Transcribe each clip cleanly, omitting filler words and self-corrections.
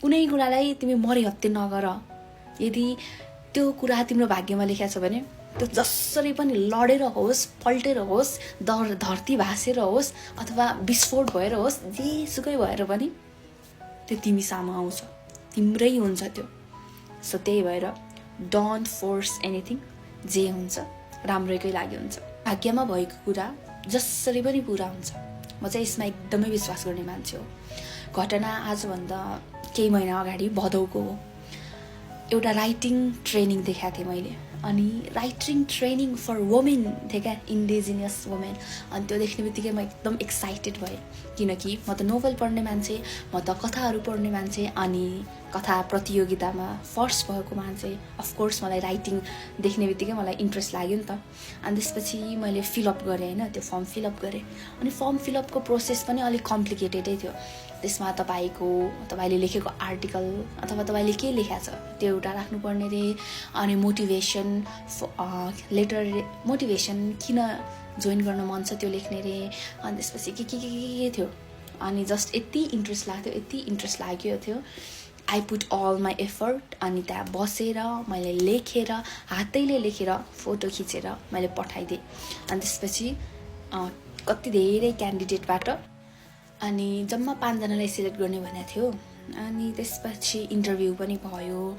कुनै कुरालाई तिमी मरिहत्ते नगर। यदि त्यो कुरा तिम्रो भाग्यमा लेखेको छ भने त्यो जसरी पनि लडेर होस्, पल्टेर होस्, धरती भाँसेर होस् अथवा विस्फोट भएर होस्, जेसुकै भएर पनि त्यो तिमी सामु आउँछ, तिम्रै हुन्छ त्यो। सो त्यही भएर डोन्ट फोर्स एनिथिङ। जे हुन्छ राम्रैकै लागि हुन्छ। भाग्यमा भएको कुरा जसरी पनि पुरा हुन्छ। म चाहिँ यसमा एकदमै विश्वास गर्ने मान्छे हो। घटना आजभन्दा केही महिना अगाडि भदौको हो। एउटा राइटिङ ट्रेनिङ देखाएको थिएँ मैले, अनि राइटिङ ट्रेनिङ फर वुमेन थियो क्या, इन्डिजिनियस वुमेन। अनि त्यो देख्ने बित्तिकै म एकदम एक्साइटेड भएँ, किनकि म त नोभल पढ्ने मान्छे, म त कथाहरू पढ्ने मान्छे, अनि कथा प्रतियोगितामा फर्स्ट भएको मान्छे। अफकोर्स मलाई राइटिङ देख्ने बित्तिकै मलाई इन्ट्रेस्ट लाग्यो नि त। अनि त्यसपछि मैले फिलअप गरेँ होइन, त्यो फर्म फिलअप गरेँ। अनि फर्म फिलअपको प्रोसेस पनि अलिक कम्प्लिकेटेडै थियो। त्यसमा तपाईँले लेखेको आर्टिकल अथवा तपाईँले के लेखेको छ त्यो एउटा राख्नुपर्ने रे। अनि मोटिभेसन लेटर, मोटिभेसन किन जोइन गर्न मन छ त्यो लेख्ने रे। अनि त्यसपछि के थियो। अनि जस्ट यति इन्ट्रेस्ट लाग्यो थियो। I put all my effort. अनि त्यहाँ बसेर मैले लेखेर, हातैले लेखेर फोटो खिचेर मैले पठाइदिएँ। अनि त्यसपछि कति धेरै क्यान्डिडेटबाट अनि जम्मा 5 जनालाई सिलेक्ट गर्ने भनेको थियो। अनि त्यसपछि इन्टरभ्यू पनि भयो।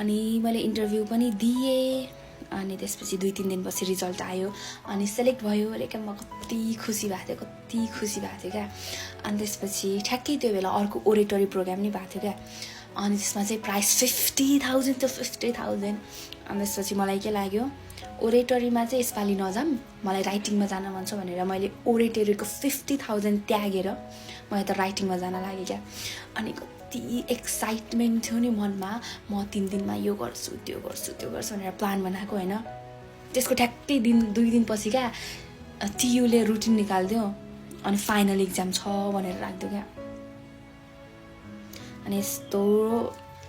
अनि मैले इन्टरभ्यू पनि दिएँ। अनि त्यसपछि 2-3 दिनपछि रिजल्ट आयो अनि सेलेक्ट भयो अरे क्या। म कति खुसी भएको थियो क्या। अनि त्यसपछि ठ्याक्कै त्यो बेला अर्को ओरेटरी प्रोग्राम नि भएको थियो क्या। अनि त्यसमा चाहिँ प्राइस 50,000 थियो, 50,000। अनि त्यसपछि मलाई के लाग्यो, ओरेटरीमा चाहिँ यसपालि नजाम, मलाई राइटिङमा जान मन छ भनेर मैले ओरेटरीको 50,000 त्यागेर मलाई त राइटिङमा जान लाग्यो क्या। अनि कति एक्साइटमेन्ट थियो नि मनमा। म 3 दिनमा यो गर्छु त्यो गर्छु भनेर प्लान बनाएको होइन। त्यसको ठ्याक्कै 2 दिनपछि क्या टियुले रुटिन निकाल्दियो अनि फाइनल इक्जाम छ भनेर राख्दियो क्या। अनि यस्तो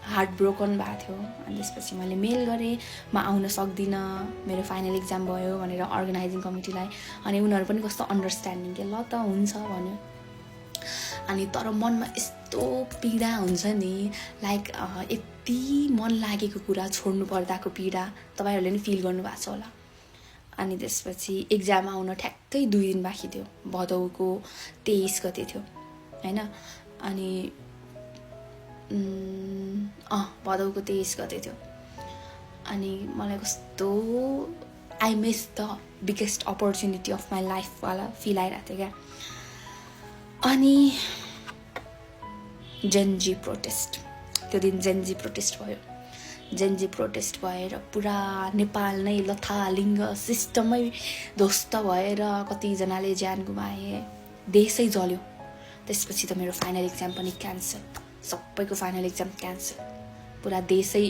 हार्ट ब्रोकन भएको थियो। अनि त्यसपछि मैले मेल गरेँ, म आउन सक्दिनँ, मेरो फाइनल इक्जाम भयो भनेर अर्गनाइजिङ कमिटीलाई। अनि उनीहरू पनि कस्तो अन्डरस्ट्यान्डिङ के, ल त हुन्छ भन्यो। अनि तर मनमा यस्तो पीडा हुन्छ नि, लाइक यति मन लागेको कुरा छोड्नु पर्दाको पीडा तपाईँहरूले नि फिल गर्नुभएको छ होला। अनि त्यसपछि इक्जाम आउन ठ्याक्कै 2 दिन बाँकी थियो। भदौको 23 गते थियो होइन। अनि भदौको 23 गते थियो। अनि मलाई कस्तो I miss the biggest opportunity of my life वाला फिल आइरहेको थियो क्या। अनि जेनजी प्रोटेस्ट, त्यो दिन जेनजी प्रोटेस्ट भयो। जेनजी प्रोटेस्ट भएर पुरा नेपाल नै लथालिङ्ग सिस्टमै ध्वस्त भएर कतिजनाले ज्यान गुमाए, देशै जल्यो। त्यसपछि त मेरो फाइनल इक्जाम पनि क्यान्सल, सबैको फाइनल इक्जाम क्यान्सल, पुरा देशै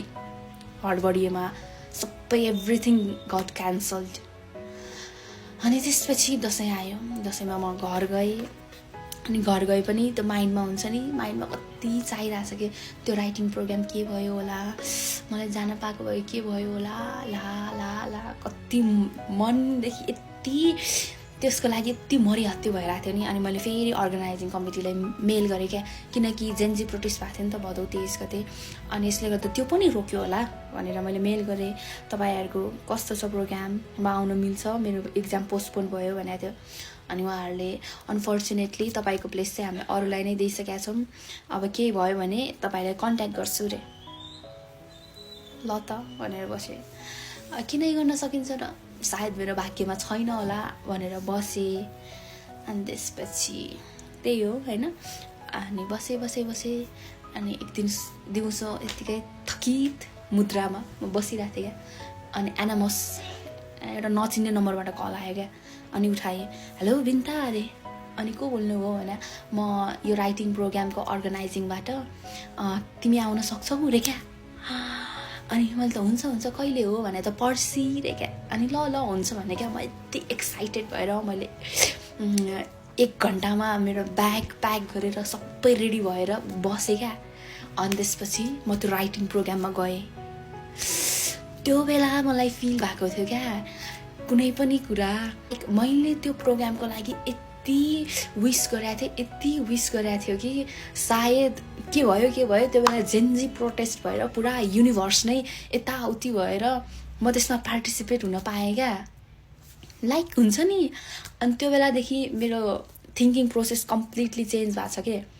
हडबडीमा सबै एभ्रिथिङ गट क्यान्सल्ड। अनि त्यसपछि दसैँ आयो। दसैँमा म घर गएँ। अनि घर गए पनि त्यो माइन्डमा हुन्छ नि, माइन्डमा कति चाहिरहेछ कि त्यो राइटिङ प्रोग्राम के भयो होला, मलाई जान पाएको भए के भयो होला, ला कति मनदेखि यति त्यसको लागि यति मरिहत्ते भइरहेको थियो नि। अनि मैले फेरि अर्गनाइजिङ कमिटीलाई मेल गरेँ क्या, किनकि जेनजी प्रोटेस्ट भएको थियो नि त भदौ 23 गते। अनि यसले गर्दा त्यो पनि रोक्यो होला भनेर मैले मेल गरेँ, तपाईँहरूको कस्तो छ प्रोग्राम, म आउन मिल्छ, मेरो इक्जाम पोस्टपोन भयो भनेको थियो। अनि उहाँहरूले अनफर्चुनेटली तपाईँको प्लेस चाहिँ हामीले अरूलाई नै दिइसकेका छौँ, अब केही भयो भने तपाईँलाई कन्ट्याक्ट गर्छु रे। ल त भनेर बसेँ। किन गर्न सकिन्छ र, सायद मेरो भाग्यमा छैन होला भनेर बसेँ। अनि त्यसपछि त्यही हो होइन। अनि बसेँ। अनि एक दिन दिउँसो यत्तिकै थकित मुद्रामा म बसिरहेको थिएँ क्या। अनि एनामस एउटा नचिन्ने नम्बरबाट कल आयो क्या। अनि उठाएँ, हेलो बिन्ता अरे। अनि को बोल्नु हो भने, म यो राइटिङ प्रोग्रामको अर्गनाइजिङबाट, तिमी आउन सक्छौ रे क्या। अनि मैले त हुन्छ कहिले हो भने त पर्सि रे क्या। अनि ल हुन्छ भने क्या। म यति एक्साइटेड भएर मैले 1 घन्टामा मेरो ब्याग प्याक गरेर सबै रेडी भएर बसेँ क्या। अनि त्यसपछि म त्यो राइटिङ प्रोग्राममा गएँ। त्यो बेला मलाई फिल भएको थियो क्या, कुनै पनि कुरा मैले त्यो प्रोग्रामको लागि यति विस गरेको थियो कि सायद के भयो त्यो बेला जेन्जी प्रोटेस्ट भएर पुरा युनिभर्स नै यताउति भएर म त्यसमा पार्टिसिपेट हुन पाएँ क्या लाइक हुन्छ नि। अनि त्यो बेलादेखि मेरो थिङ्किङ प्रोसेस कम्प्लिटली चेन्ज भएको छ के